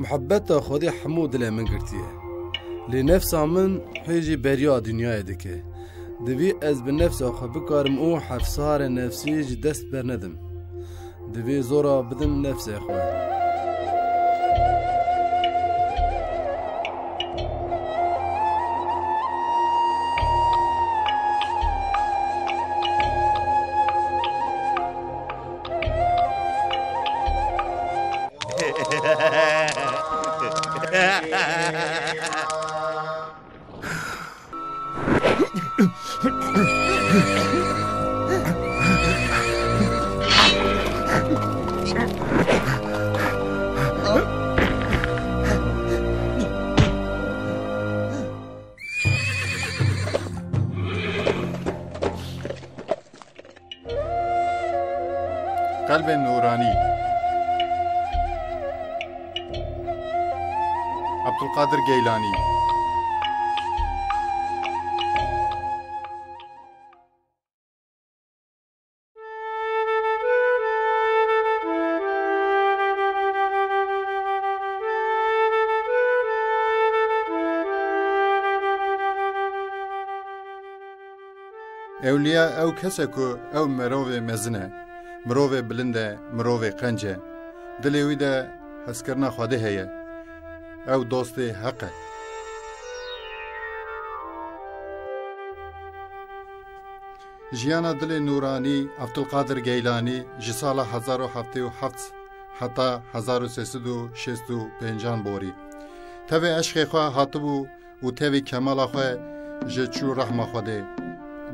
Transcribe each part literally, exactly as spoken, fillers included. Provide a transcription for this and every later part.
Muhebbeta Xwedê hemû dilê min girtiye. Lê nefsa min hê jî beriya dinyayê dike. Divê ez bi nefsa xwe bikarim û hefsarê nefsî ji dest bernedim. Divê zora bidim nefsê xwe. Qelbên Nûranî. Abdulkadir Geylanî. Ewliya ew kes e ku ew mirovê mezin e, mirovê bilind e, mirovê qenc e. Dilê wî de hezkirina Xwedê heye. Ew dostê heq e. Jiyana dilê nûranî Abdulkadir Geylanî ji sala hezar û heftê û heft heta hezar û sê sed û şêst û pêncan borî. Tevê eşqê xwe hatibû û tevî kemala xwe ji çû rehma Xwedê.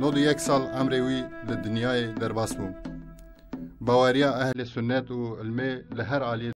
Nod û yek sal emrê wî li dinyayê derbas bû. Baweriya ehlê sunnet û ilmê li her aliyê.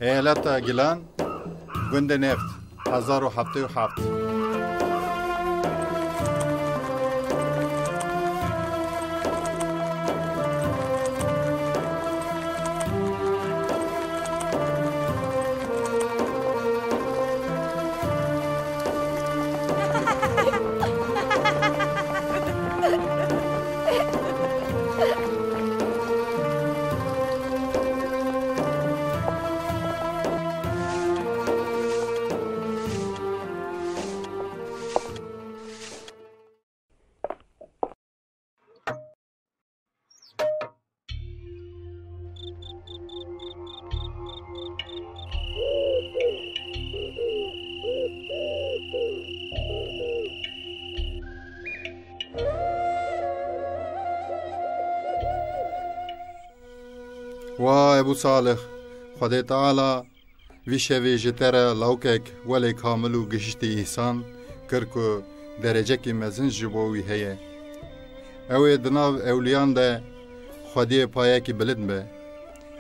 Eyaleta Gilan, gundê Neft, hezar û heftê û heft. Wa Ebû Salih, Xwedê Teala vî şevê ji te re lawkek welê kamil û gihiştî îhsan kir ku derecekî mezin ji bo wî heye. Ew ê di nav ewliyan de xwediyê payekî bilind be.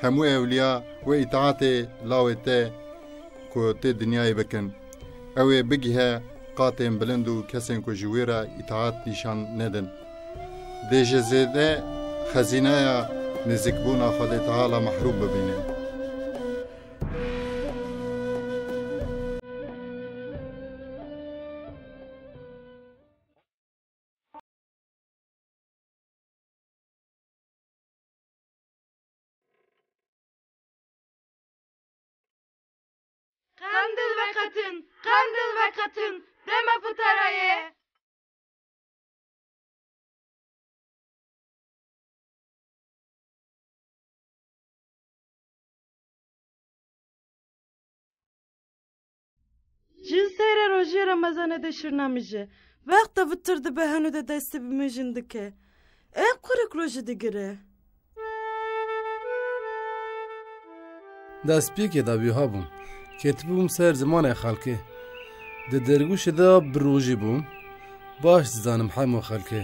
Hemû ewliya wê îtaetê lawê te ku tê dinyayê bikin. Ew ê bigihe qatên bilind û kesên ku ji wê re îtaet nîşan nedin. Dê ji zêde xezîneya nêzîkbûna Xwedê Teala mehrûm bibîne. Qendil veqetin, qendil veqetin, dema putara ye. Ji serê rojê Remezanê de şirna min jî. Wexta vitir dibe henu de destê bi min jin dike. Ev qurik rojî digire. Destpêkê de wiha bû. Ketibûm ser zimanê xelkê. Di dergûşê de bi rojî bûm. Baş dizanim hemû xelkê.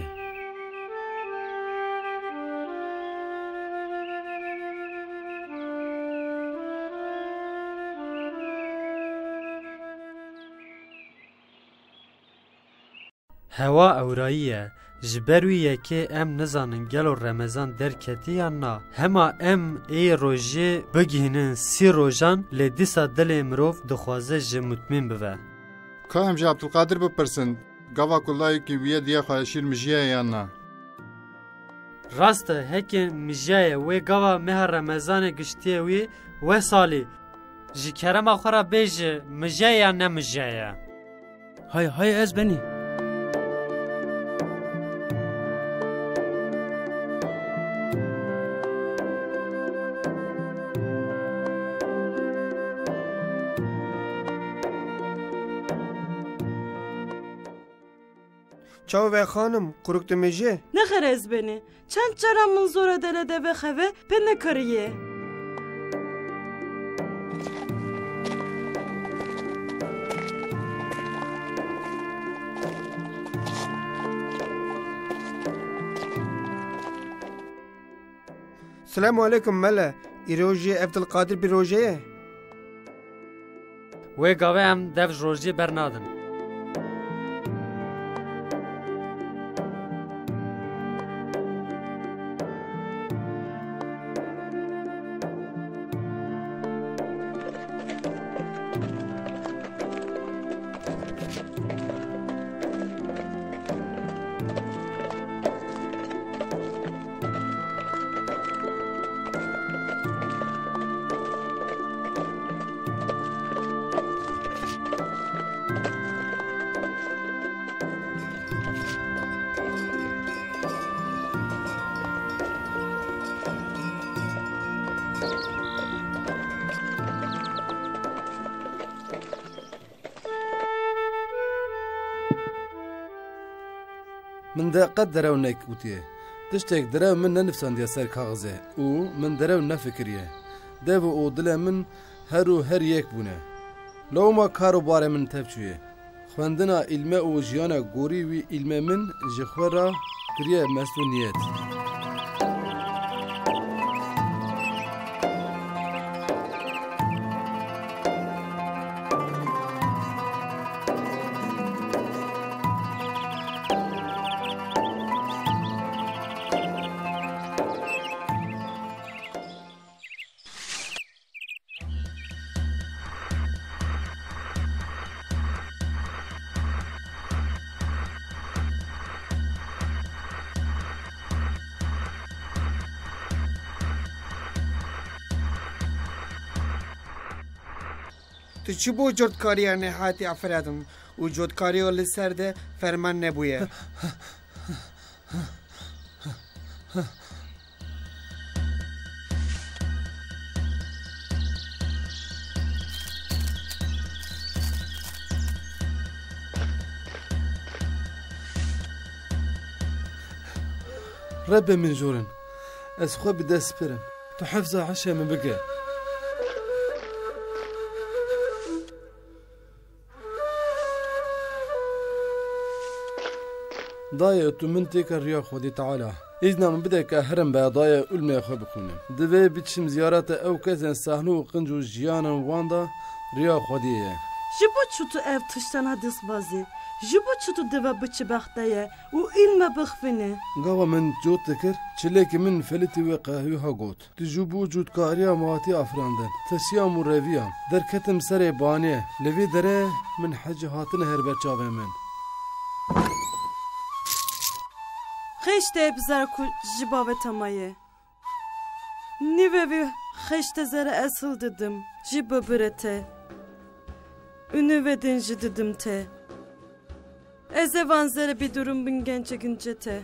Hewa ewrayî ye. Ji ber wî yekê em nizanin gelo Remezan derketî yan na. Hema em ê rojê bigihînin sî rojan, lê dîsa dilê mirov dixwaze ji mutmîn bibe. Ka em ji Abdulkadir bipirsin, gava ku layekî wî ye diya xwe şîr mijiye yan na? Rast e, heke mijiye ye, wê gava meha Remezanê giştiye wî, wê salî. Ji kerema xwe re bêje, mijiye ya ne mijiye ye? Hay hay ez benî. Çaw ve xanim, quruk dimije? Nexêr ez benî. Çend cara min zora dere de vexeve, pê nekiriye. Selamu aleykum mele. Îro jî Evdilqadir bi roje ye? Wê gavê em dev ji rojiyê bernadin. Min de qet derew nekutiye. Tiştek derew min nenivsandiye ser kaxizê û min derew nefikiriye. Dev û dilê min her û her yek bûne. Lewma kar û barê min tev çûye. Xwendina îlme û jiyana gorî wî îlmê min ji xwe re kiriye mesnûniyet. Tu çi bo cotkariya nehayetî afiredin û cotkariya li ser de ferman nebûye? Rebê min jorin, ez xwe bi dest spirim. Tu hefza hişê min bike. Dayê, tu min têke riya Xwedê Teala. Îzna min bide ke herim be dayê ilmê xwe bixwînim. Divê biçim ziyareta ew kesên sehno û qinc û jiyanan wan de riya Xwedê ye. Ji bo çi tu ev tiştana destbazî? Ji bo çi tu divê biçi bexteye û ilme bixwîne? Gava min cot dikir, çilekî min felitî wê qehwî ha got. Tu ji bo cutkariya min hatî afirandin. Tirsiyam û reviyam. Derketim serê banê. Li vê derê min hecî hatine her ber çavên min. Xeşte bizar ku ji bavê te maye. Nîvê vê xeşte zere ez hildidim. Ji bibire te. Û nîvê din jî didim te. Ez ê van zere bîdurum bin gençê gince te.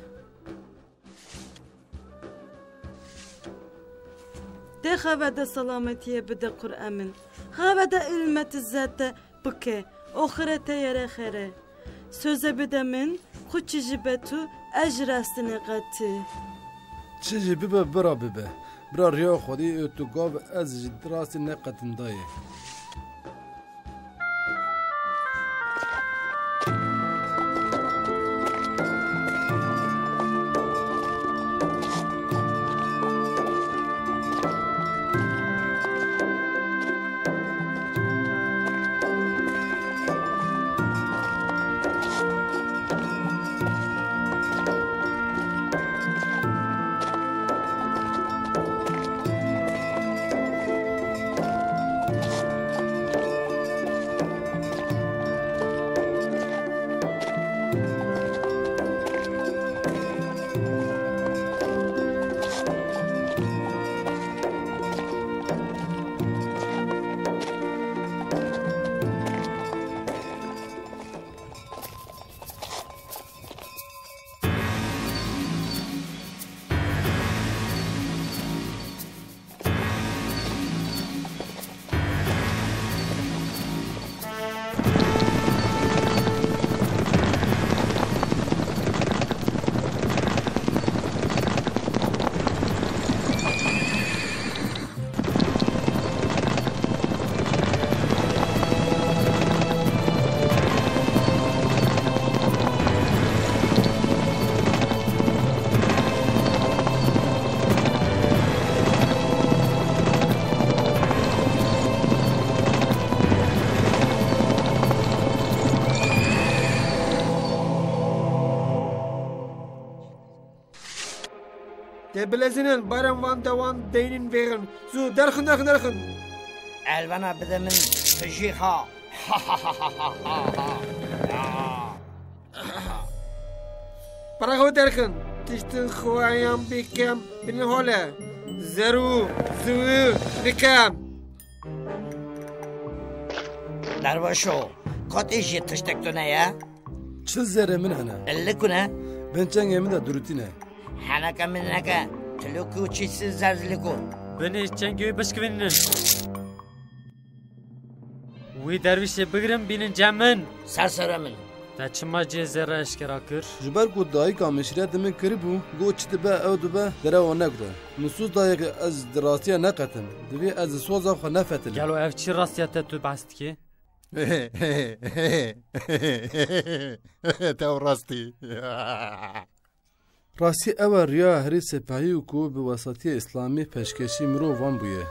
Dê xeve de selametiyê bide Qur'e min. Xeve de ilme ti zete bike, oxirete yere xêre. Söze bide min, xu çi jî be tu, ez ji rastî neqetî. Çi jî bibe, bira bibe. Bira riya Xwedî û tu gav ez ji rastî neqetim dayê. Bilezînin, barên van dewan deynin vêrin. Zû, derxin, derxin, derxin. Elvena bide min, tu jî xa. Para xwe derxin. Tiştin xweyan bikem, binin hole. Zerû, zû, bikem. Derbaşo, kot î jî tiştek tune ye? Çil zerê min hene. Li ku ne? Bin çengê min de durutî ne. Heneke min neke. Tilok û çî si zer li ku. Binê çengê wî bişkivînin. Wî dervîşê bigirin bînin cem min. Ser sere min. Te çima cihê zêre eşkera kir? Ji ber ku dayika min şîretê min kiribû, got çi dibe ew dibe, derewa nekute. Min soz daye ke ez di rastiya neqetim. Divê ez li soza xwe nefetilim. Gelo ev çi rastiya te tu behs dikî? Te ew rastî. Rastî ew e, riya herî sipehî û ku bi wesatiyê Îslamî peşkeşî mirovan bûye.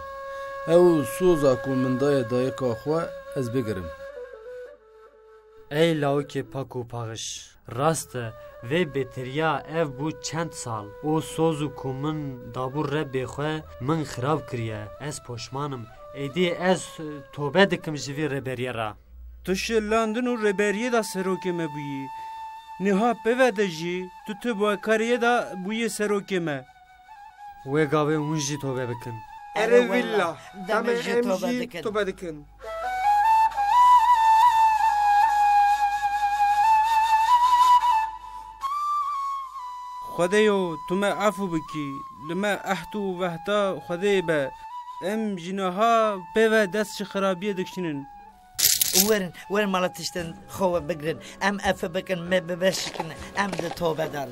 Ew soza ku min daye dayika xwe, ez bigirim. Ey lawikê pak û paxiş, rast e, vê bêteriya ev bû çend sal. Û soz û ku min dabû Rebbê xwe, min xirab kiriye. Ez poşman im. Êdî ez tobe dikim ji vî rêberiyê re. Tu şilandin û rêberiyê de serokê me bûyî. Niha pê ve de jî tu, tu bi kariyê de bûyî serokê me. Wê gavê hûn jî tobe bikin. Erê villa, demê em jî tobe dikin. Xwedêyo, tu me efû bikî, li me ehd û vehda Xwedê be. Em ji niha pê ve dest ji xirabiyê dikişînin. Werin, werin mala tiştên xwe we bigirin. Em efû bikin, me bibeşikin, em di tobe de in.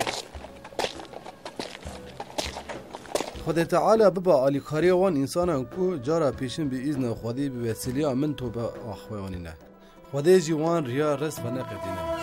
Xwedê Teala biba alîkariya wan însanan ku cara pêşin bi îzna Xwedê bi wesîleya min tobe axwe anîne. Xwedê jî wan riya rest veneqetîne.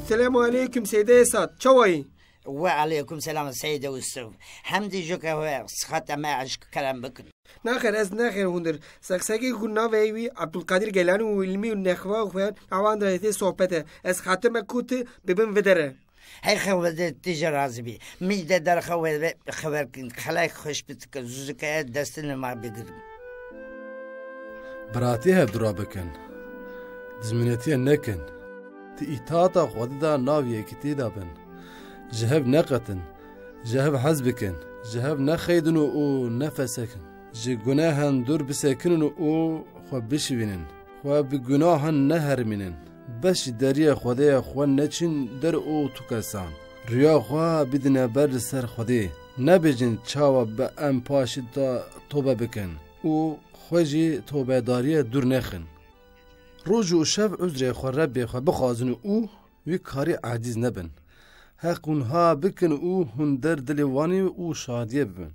Selamu aleykum Seyde Esat. Çawa yî? We aleykum selam Seyde Yusuf. Hemdî jûke we, sixate me eşq kerem bikin. Naxêr, ez naxêr hundir. Seksegê ku navê wî Abdulkadir Geylani û ilmî û nexwa xwe awan de tê sohbete. Ez xatime ku tu bibin videre. Hey xewe de tije razî bî. Min de derxe we ve xeber kin. Xelay xweş bi tike zuzike destine ma bigirim. Biratî hevdura bikin. Dijminetiye nekin. Di îtaata Xwedê de nav yekitî de bin. Ji hev neqetin. Ji hev hez bikin. Ji hev nexeydin û, û nefesekin. Ji gunehan dûr bisekinin û xwe bişivînin. Xwe bi gunahan nehermînin. Bes ji deriyê Xwedê ye xwe neçin der û tu kesan. Riya xwe bidine ber li ser Xwedê. Nebêjin çawa bi em paşî de tobe bikin û xwe jî tobedariyê dûr nexin. Roj û şev uzrê xwe Rebbê xwe bixwazin û wî karî ecîz nebin. Heq hûn ha bikin û hûn der dilê wanî û şadiyê bibin.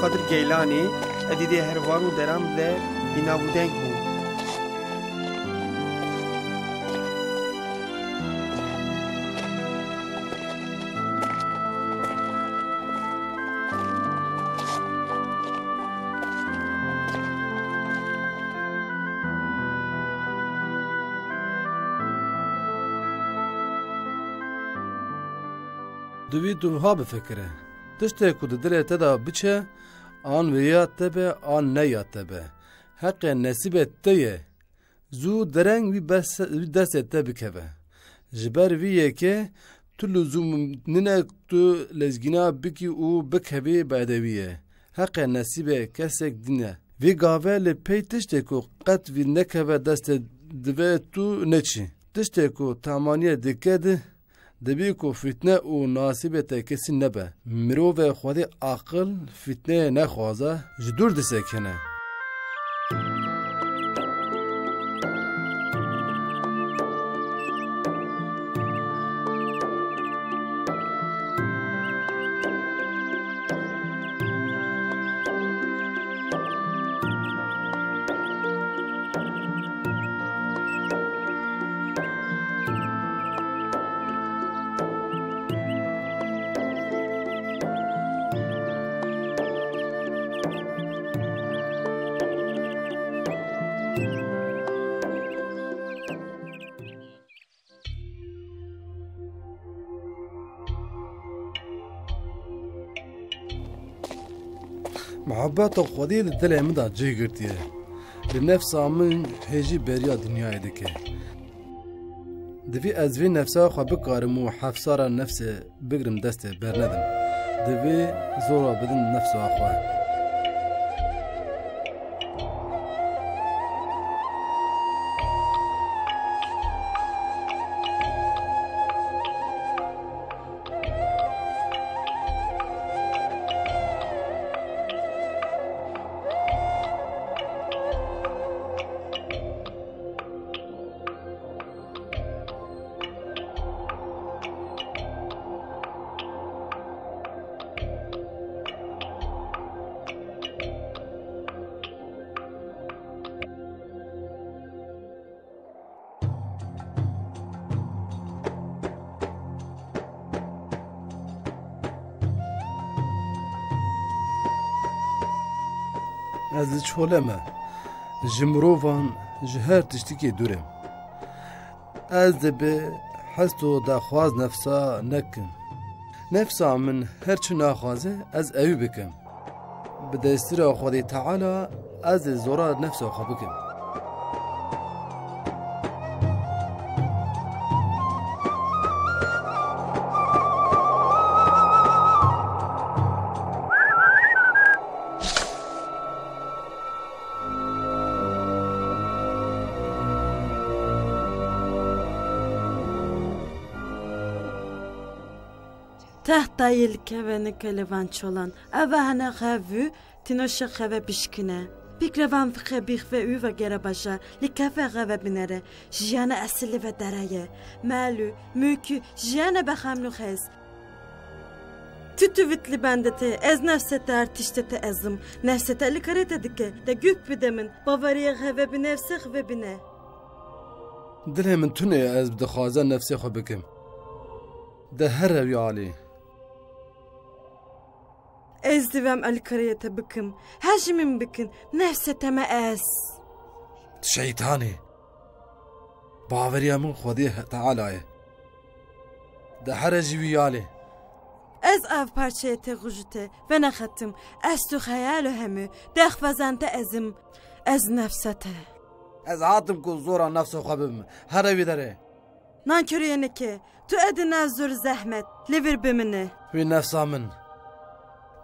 Qadir Geylanî, edîdê her var û deram de bînav û deng bû. Divî tu wiha bifikire. Tiştê ku di dilê te de biçe, an wê ya te be, an ne ya te be. Heqê nesîbê te ye. Zû dereng wî bes-, wî destê te bikeve. Ji ber vî yekê tu lizûm nîne tu lezgîna bikî û bikevî bedewiyê. Heqê nesîbê kesek din e. Vî gave li pey tiştê ku qet vî nekeve destê, divê tu neçî. Tiştê ku temaniyê dike di, dibî ku fîtne û nasîbê te kesî nebe. Mirovê xwedî aqil fîtneyê nexwaze, ji dûr disekine. Muhabbeta Xwedê li dilê min de cih girtiye. Li nefsa min hêjî beriya dinyayê dike. Divê ez vê nefsa xwe bikarim û hefsara nefsê bigrim destê bernedim. Divê zora bidim nefsa xwe. Ez li çole me. Ji mirovan, ji her tiştikê dûr im. Ez dibê hest û daxwaz nefsa nekim. Nefsa min her çi naxwaze, ez ewî bikim. Bi destîra Xwedê Teala ez ê zora nefsa xwe bikim. Tehtayê li keve nike li van çolan. Eve hene xevû, tîno şe xeve bişkine. Bikre van fixe bîx ve û vegere bajar, li keve xeve binere. Jiyane esil li ve dere ye. Mel û mülkü jiyane bexemlû xez. Tu tu vit li bende te, ez nefse te her tiştê te ezim. Nefse te li karê te dike, te guh bide min. Baweriyê xeve bi nefse xeve bine. Dilê min tune ye, ez dixwaze nefsê xwe bikim. De here wî alî. Ez divêm alîkariyê te bikim. Hejî min bikin. Nefsê te me ez. Tu şeytan î. Baweriya min Xwedê Teala ye. De here ji wî alî. Ez av parçeyê te xujite venexetim. Ez tu xeyalo hemû. Dexwazan te ezim. Ez nefse te. Ez hatim ku zora nefsa xwe bibim. Here wî derê. Nankiriyê nike. Tu edi nav zor zehmet. Li vir bimine. Wî nefsa min.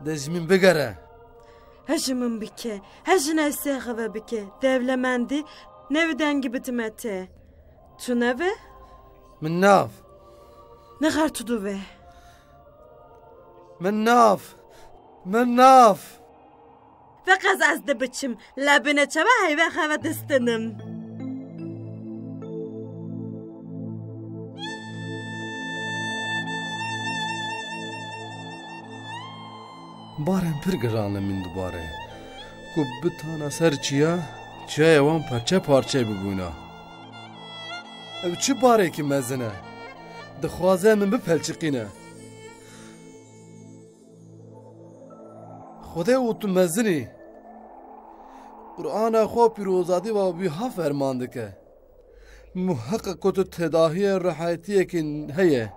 De ji min bigere. He ji min bike. He ji nefsê xwe ve bike. Dewlemendî ne wî dengî bitime te. Tu neve? Min nav. Nexer tu du ve. Min nav. Min nav. Veqez ez dibiçim, lebine çawa heyve xeve distinim. Barên pir giran li min dibare. Ku bitana ser çiya, çiyayê wan parçe parçe bibûna. Ew çi barekî mezin e? Dixwaze min bipelçiqîne. Xwedê û tu mezin î. Qur'ana xwe pîrozatî ve wiha ferman dike. Muheqeq ku tu tedahiyê rihetiyekî heye.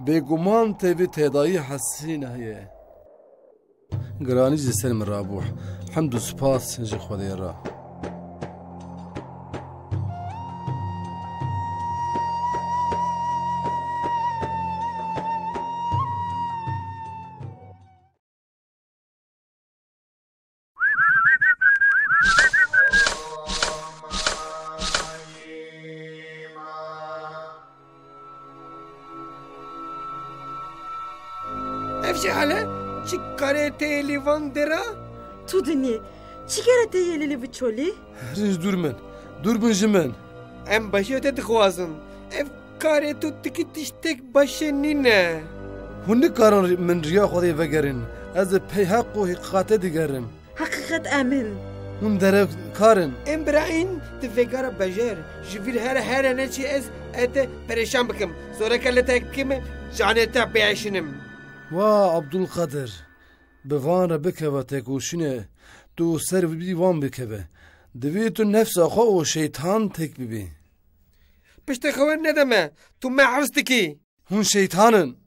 Bêguman tevî tedahî hesîn heye. Giranî ji ser min rabû. Hemd û spas ji Xwedê re. Ev jî hale çi karê tê li van dera? Tu dinî, çi kere tê yê li li viçolî? Herin ji dûr min, dûr bin ji min. Em başiyê te dixwazin. Ev karê tu tikî tiştek başe nîne. Hûn nikarin min riya Xwedê vegerin. Ez ê pey heq û heqîqatê digerim. Heqîqet emin. Hûn derekar in. Em birayîn, tu vêga re bejer. Ji vîr here here neçî ez ê te perêşan bikim. Zoreke li te bikime, canê te bieşinim. Wa Abdulkadir, bi van re bikeve tekoşînê, tu ser bidî wan bikeve. Divê tu nefsa xwe û şeytan tek bibî. Piştê xwe nedeme, tu me hirs dikî. Hûn şeytan in.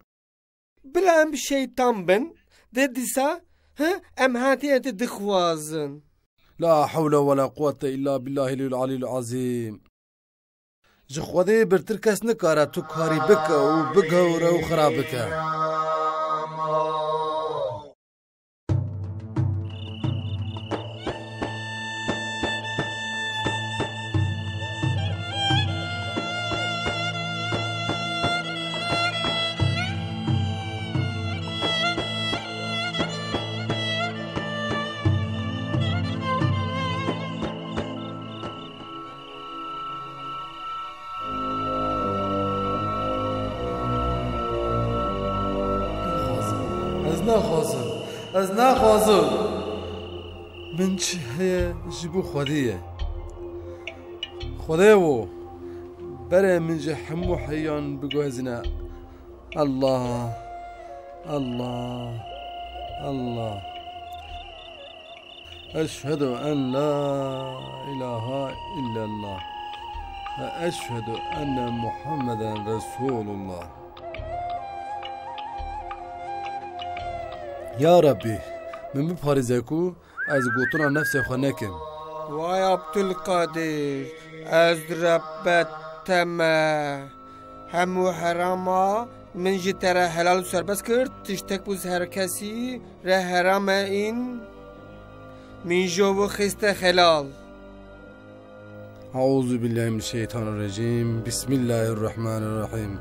Bila em şeytan bin, de dîsa, he, em hatiye te dixwazin. La hewle we la quwwete illa billahil aliyyil azîm. Ji Xwedê birtir kes nikare tu karî bike û bigewre û xira bike. Ez naxwazim. Ez naxwazim. Min çi heye ji bo Xwedê ye. Xwedê wo, berê min ji hemû heyan biguhezine. Allah, Allah, Allah. Eşhedü en la ilahe illallah ve eşhedü enne Muhammeden Resulullah. Ya Rabbî, min biparêze ku ez gotina nefsê xwe nekim. Way Abdulkadir, ez Rebbe te me. Hemû herama min ji te re helal û serbest kir, tiştek bû ji her kesî re herame în, min ji bo xiste helal. Eûzubillahimineşşeytanirrecîm. Bismillahirrahmanirrahîm.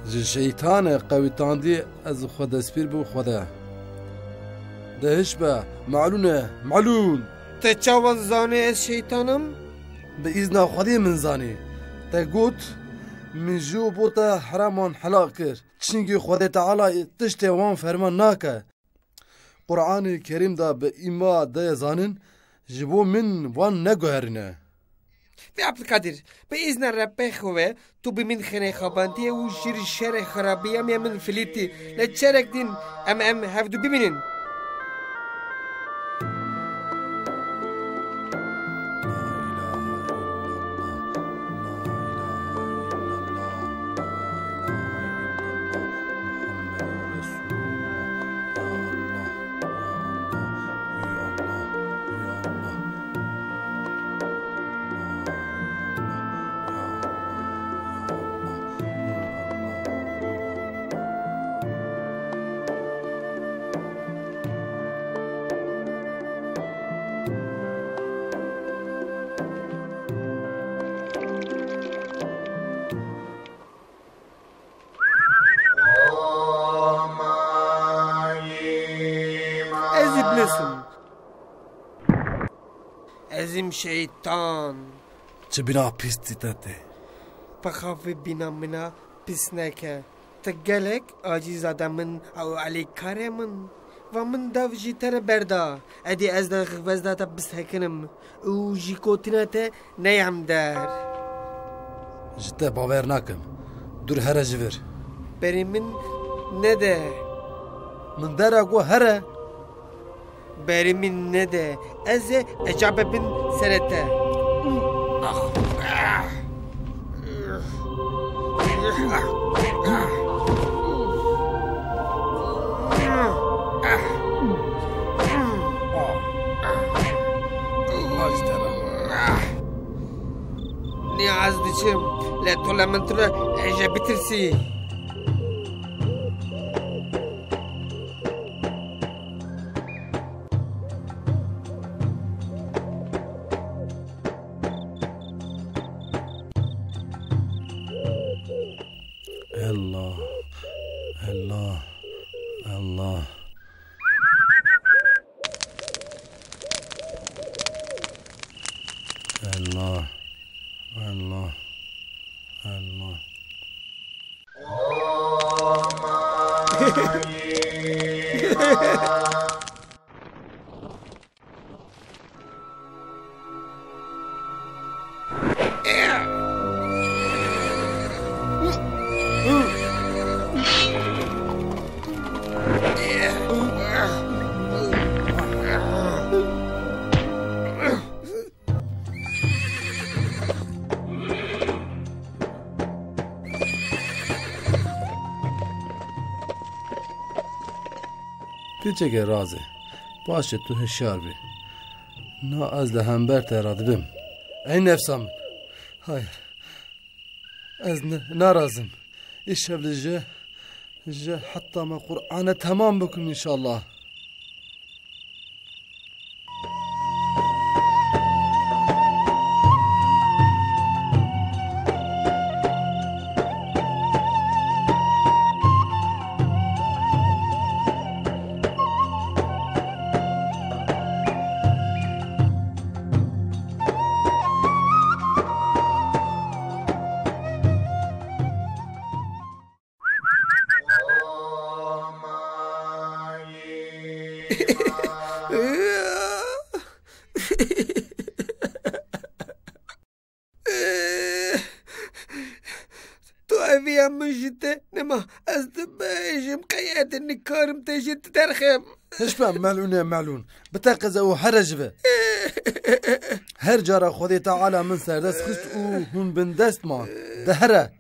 Ji şeytanê qewitandî ez xwe destpêr bû Xwedê. De hiş be, melûn e, melûn! Te çawa zanî ez şeytan im? Bi îzna Xwedê min zanî. Te got, min ji bo te heraman helal kir. Çimkî Xwedê Teala tiştê wan ferman nake. Qur'anê Kerîm de bi îma de ye zanin, ji bo min wan neguherîne. Vê Abdulkadir, bi îzna Rebbê xwe ve, tu bi min xênê xabandiyê û jîr şerê xerabiya me min filîtî. Lê çerek din em, em hevdu bimînin. Ez îblis im. Ez im şeytan. Çi bîna pîs dîte te? Paxa vê bîna mina pîs neke. Ti gelek acîza de min ew alîkarê min. Va min dev ji te re berda. Edî ez de xivez da te bisekinim û ji gotina te neyem der. Ji te bawer nakim. Dur here ji vir. Berê min nede. Min dera got here. Berê min nede. Ez ê ecabe bin serê te. Nê ez diçim, lê tu li min tu re hêje bitirsî. Allah, Allah, Allah. Allah, Allah, Allah. Piçeke razê, paşê tu hişyar bî. Na ez li hember te radibim. Ey nefsa min. Hayır. Ez ne, narazim. Îşev li je, je heta me Qur'ane temam bikim înşallah. Tu eviya min ji te nema, ez dibêjim qey ez nikarim te ji te derxim. Hişbe melûnê melûn. Biteqize û here ji ve. Her cara Xwedê Teala min serdest xist û hûn bindest man. De here.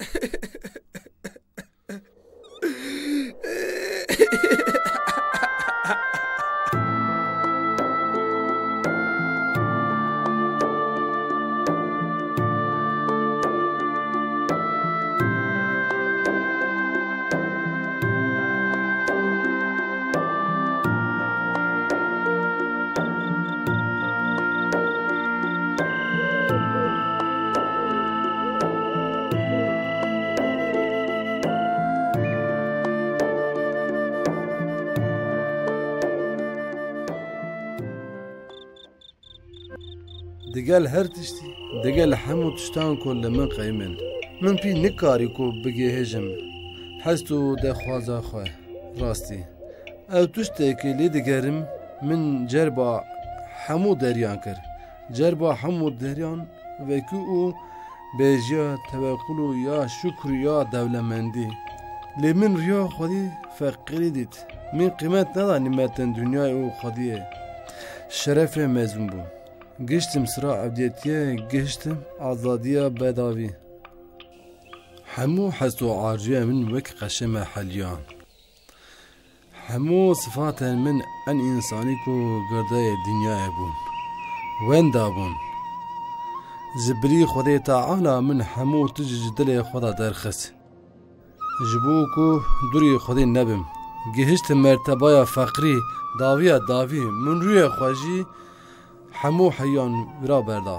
Digel her tiştî, digel hemû tiştan ku li min qeymin, min pî nikarî ku bigihêjim hest û dexwaza xwe. Rastî, ew tiştekî lê digerim, min cerba hemû deriyan kir. Cerba hemû deriyan vekû û bêjiya tewequl û ya şukr û ya dewlemendî. Lê min riya Xwedî feqîrî dît. Min qîmet neda nîmetên dinyayê û Xwediyê. Şerefê mezin bû. Gihiştim sira ebdiyetiyê, gihiştim azadiya bedavî. Hemû hest û arzuya min wek qeşê me heliyan. Hemû sifatên min en însanî ku girdeyê dinyayê bûn, wenda bûn. Ji bilî Xwedê Teala min hemû tişt ji dilê xwe de derxist. Ji bo ku dûrî Xwedê nebim, gihiştim mertebaya feqirî, dawiya dawî, min rûyê xwe jî hemû heyan vira berda.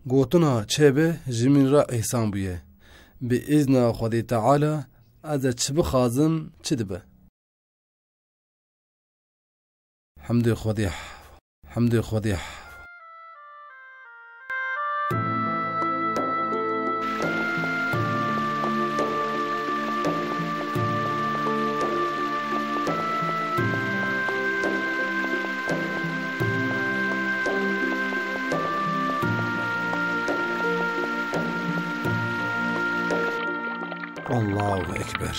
Gotina çêbe ji min re îhsan bûye. Bi îzna Xwedê Teala ez ê çi bixwazim, çi dibe. Hemdê Xwedê, hemdê Xwedê. Ber.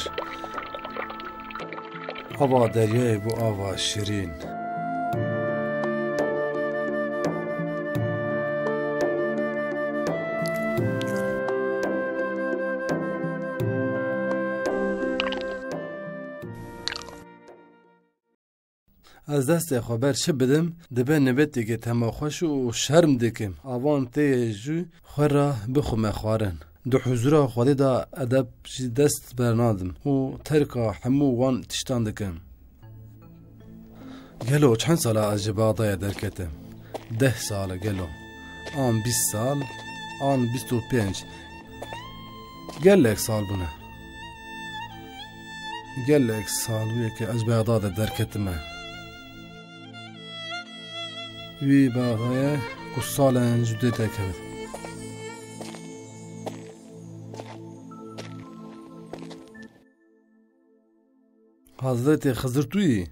Ava deryayê bû ava şirîn. Ez destê xwe ber çi bidim, dibe nibeteke temaxweş û şerm dikim. Avan tê jû xwe re bixwime xwarin. Di huzura Xwedê de edeb jî dest bernadim û terka hemû wan tiştan dikim. Gelo çend sala ez ji Bexdayê derketim? Deh sal e gelo? An bîst sal, an bîst û pênc. Gelek sal bûne. Gelek sal bûye ke ez Bexdadê derketime. Wî Bexdayê ku salen ji dê derkevin. Hazretê Xizir tu yî?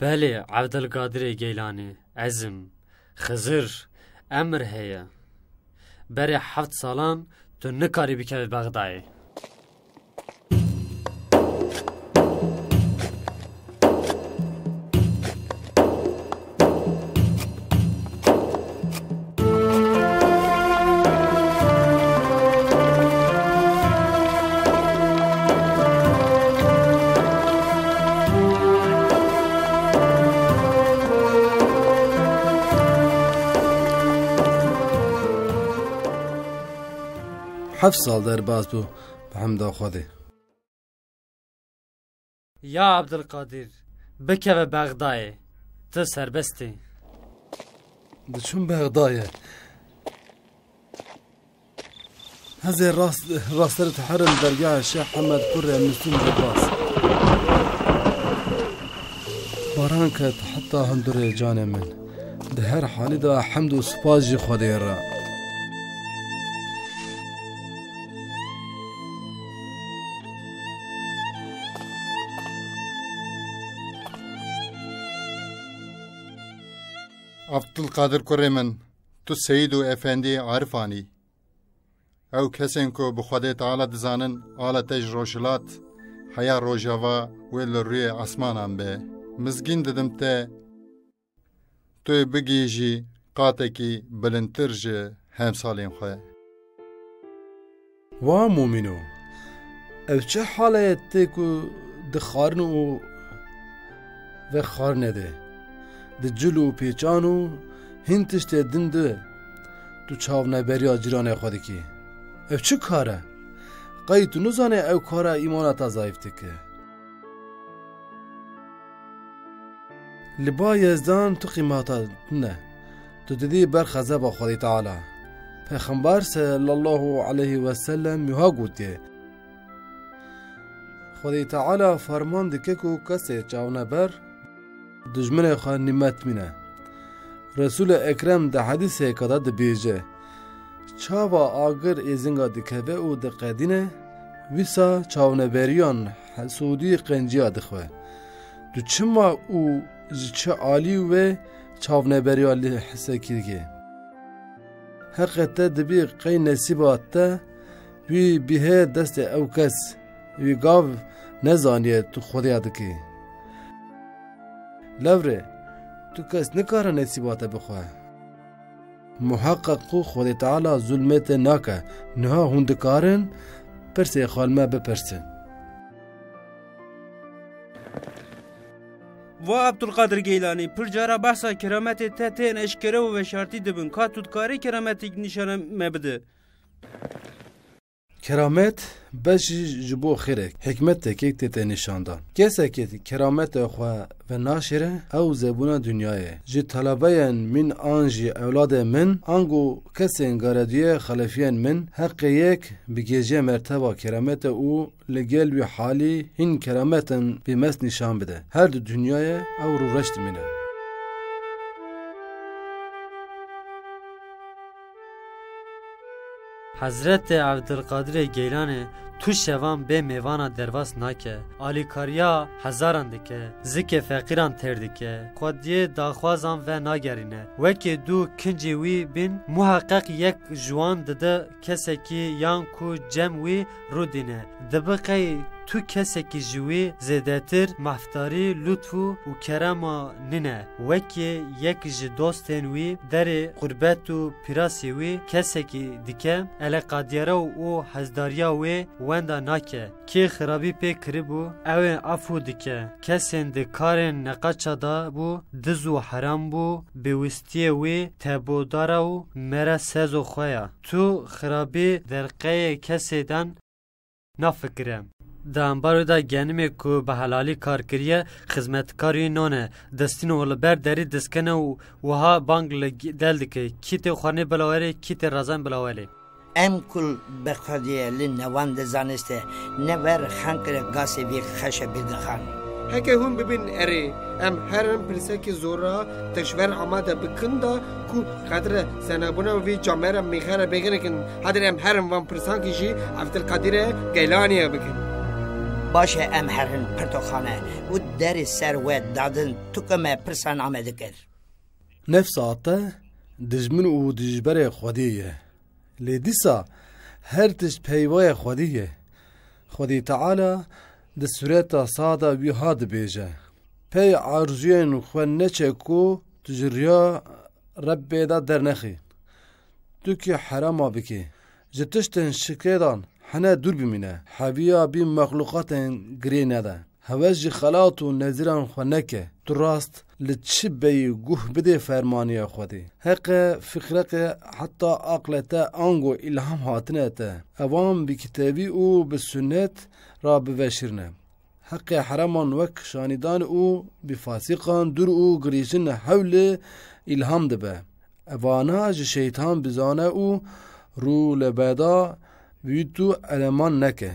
Belê, Evdilqadirê Geylanî, ez im. Xizir, emir heye. Berê heft salan tu nikarî bikevî Bexdayê. Heft sal derbas bû, bi hemda Xwedê. Ya Abdulkadir, bikeve Bexdayê, tu serbest î. Diçûm Bexdayê. Hezê rast, rasteri teherim dergahê Şêx Hemed Kurê Müslüm Rebas. Baran ket heta hundurê canê min. Di her halî de hemd û spas jî Xwedê re. Abdulkadir kurê min, tu seyîd û efendiyê Arifan î. Ew kesên ku bi Xwedê Teala dizanin, ala te ji rojhilat heya rojava wê li rûyê esmanan be. Mizgîn didim te, tu yê bigihîjî qatekî bilindtir ji hemsalên xwe. Wa mûmîno, ev çi hale ye tê ku di xwarin û vexwarinê de, di cil û pêçan û hin tiştê din de tu çavneberiya cîranê xwe dikî? Ev çi kar e? Qey tu nizanî ev kara îmana te zayîf dike? Li ba Yezdan tu qîmeta tune. Tu didî ber xezeba Xwedê Teala. Pêxember sallallahu aleyhi ve sellem wiha gotiye, Xwedê Teala ferman dike ku kesê çavneber dijminê xwe nîmet mîne. Resûlê Ekrem di hedîseke de dibêje, Çawa agir êzinga dikeve û diqedîne, wisa çavneberiyan hesûdî qenciya dixwe. Tu çima û ji çi alî wê çavneberiya lê hise kirî? Heqê te dibî qey nesîba te wî bihê destê ew kes, wî gav nezaniye tu Xwedêya dikî. Lewre, tu kes nikare nesîba te bixwe. Muheqeq ku Xwedê Teala zulmê te nake. Niha hûn dikarin pirsê xwe li me bipirsin. Va Abdulkadir Geylanî, pir cara behsa kerametê te tên eşkere û veşartî dibin. Ka tu dikarî kerametêk nîşana me bide? Keramet beşî ji bo xêrek, hikmeteke tê te nîşandan. Kesekê kerametê xwe venaşêre, ew zebûna dinyayê. Ji talebeyên min an jî ewladê min, ango kesên garedûyê xelefiyên min, heqê yek bigêje merteba keramete û li gel wî halî hin kerametên bêmest nîşan bide. Her du dinyayê ew rûreş dimîne. Hezretê Evdilqadirê Geylanê tu şevan bê mêvana derbas nake. Alîkariya hezaran dike, zikê feqîran têr dike. Xwediyê daxwazan venagerîne. Wekî du kincî wî bîn, muheqeq yek ji wan dide kesekî yan ku cem wî rûdîne. Dibe qey tu kesekî ji wî zêdetir mafdarî, lutf û kerema nîne. Wekî yek ji dostên wî derê xurbet û pîrasê wî kesekî dike, eleqadiyara û hezdariya wê wenda nake. Kê xirabî pê kiribû, ew ê afû dike. Kesên di karên neqaça de bû, diz û heram bû, bêwistiyê wî tebodara û mere sezo xwe ya. Tu xirabî derqeyê kesê dan nafikire. Di ambarê de genimê ku bi helalî kar kiriye, xizmetkarî none, destîn û li ber derî diskene û wiha bang li gi-, del dike, kî tê xwarnê bila werê, kî tê rezan bila welê. Em kul bi xwediyê li newan de zaniste, ne ver xenkire gasê vî xeşe bîrgixan. Heke hûn bibin erê, em herin pirsekî zora te ji ver amade bikin da ku qedre zenebûna vî camera mîxere bêgirikin. Hadir em herin van pirsankî jî Evdilqadire Geylaniyê bikin. Baş e, em herin pirtoxane û derê ser we dadin tu ke me pirsa name dikir. Nefsa te dijmin û dijberê Xwedê ye. Lê dîsa her tişt peyvaya Xwedê ye. Xwedê Teala di sureta Sada wiha dibêje, pey arzuyên xwe neçe ku tu ji riya Rebbê de dernexî. Tu kî herema bikî. Ji tiştên şikêdan hene dûr bimîne. Heviya bî mexlûqatên girê nede. Hewes ji xelat û nezîran xwe neke. Tu rast li çi beyî guh bidê fermaniya Xwedê. Heqe fikreke heta aqle te ango îlham hatine te. Evan bi kitêbî û bi sunnet ra biveşirine. Heqê hereman wek şanîdan û bi fasîqan dûr û girîşin hewlê îlham dibe. Evana ji şeytan bizane û rû li beda wî tu eleman neke.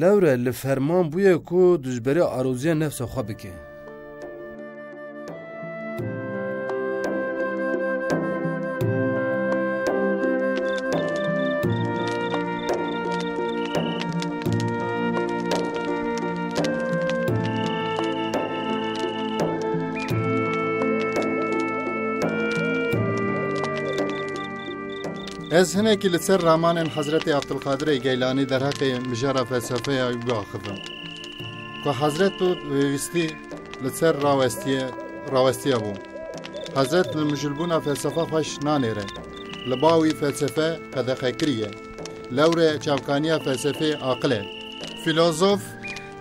Lewre li ferman bûye ku dijberî aroziya nefsa xwe bike. Ez hinekî li ser ramanên Hezretê Abdulqadirê Geylanî derheqê mijara felsefeya wî axivim, ku Hezret bi pêwîstî li ser rawestiye, rawestiye bû. Hezret li mijûlbûna felsefa xweş nanêre. Li ba wî felsefe qedexe kiriye. Lewre çavkaniya felsefê aqil e. Filozof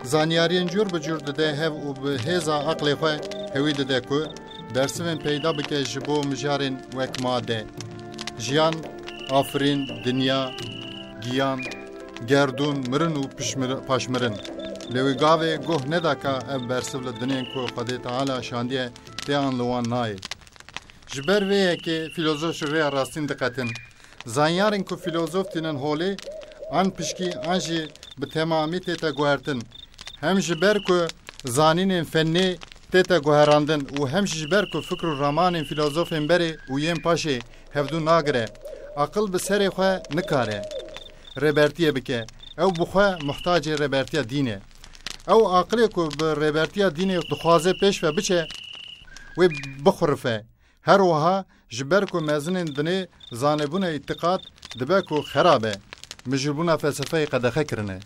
zanyariyên cûr bi cûr dide hev û bi hêza aqlê xwe hewî dide ku dersivên peyda bike ji bo mijarên wek made, jiyan, afirîn, dinya, giyan, gerdûn, mirin û pişmir-, paşmirin. Lê wî gavê guh neda ka ev bersiv li dinên ku Xwedê Teala şandiye tê an li wan nayê. Ji ber vê yekê filozof ji rêya rastîn diqetin. Zanyarên ku filozof tînin holê, an pişkî an jî bi temamî tête guhertin. Hem ji ber ku zanînên fennê tête guherandin û hem jî ji ber ku fikr û ramanên filozofên berê û yên paşê hevdû nagire, aqil bi serê xwe nikare rêbertiyê bike. Ew bi xwe muhtacê rêbertiya dîn e. Ew aqilê ku bi rêbertiya dînê dixwaze pêş ve biçe, wê bixurife. Her wiha ji ber ku mezinên dinê zanebûna îtiqad dibe ku xerab e, mijûlbûna felsefeyê qedexe kirine.